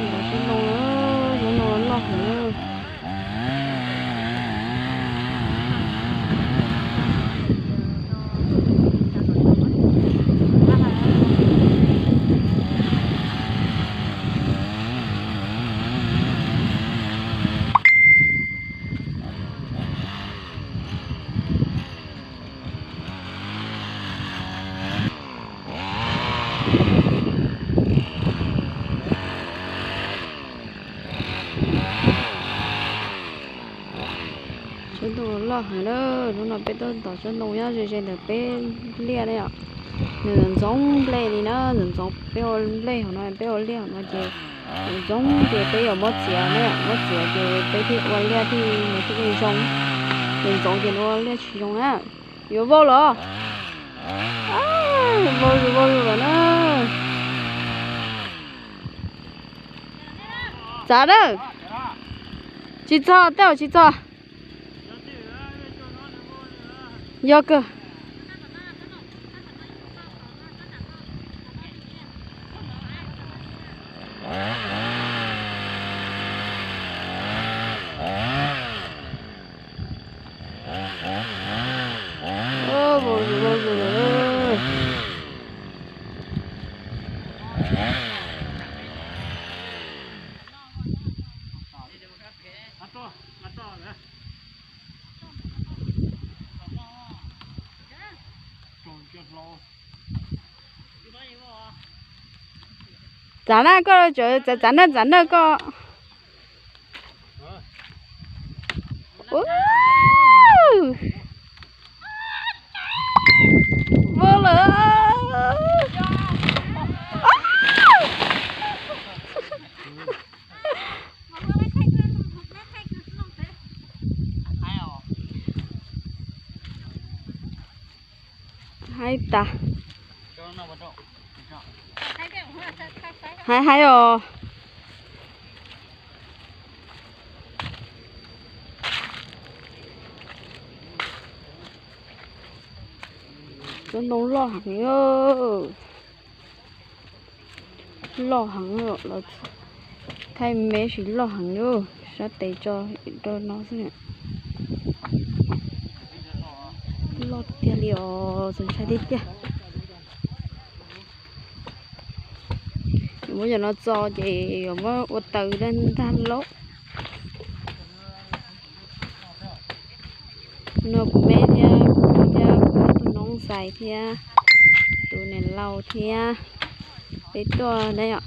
Ntov tsob ntoo, tsob ntoo loj heev. Tsob ntoo loj heev na, hnub no peb tuaj ntov tsob ntoo nyob ze ze ntawm peb liaj ne yom. Nws ntxoov nplej li na, nws ntxoov peb ua nplej hauv no, peb ua liaj hauv no ces nws ntxoov ces peb yuav muab txiav na yom, muab txiav ces peb thiaj ua liaj thiaj nws thiaj li zoo. Nws ntxoov ces nws ua liaj tsis zoo na. Yuav vau los? Vau zus vau zus lawm na. Txav na. Tsis txog, tej zaum tsis txog. Yog kawg. Txav na koj, txav na, txav na koj. Ua lawm. Haib tas. Haib haib os. Tsob ntoo loj heev. Loj heev, los thaij me ntsis loj heev li. Sab tes tso rau no xwb. Loj tiag li os, txaus ntshai tiag tiag. Yuav muab cov no txo ces yuav muab ua taws ntag lauj. No kuv me thiab kuv thiab kuv tus noob xais thiab tus niam laus thiab peb tuaj na yom.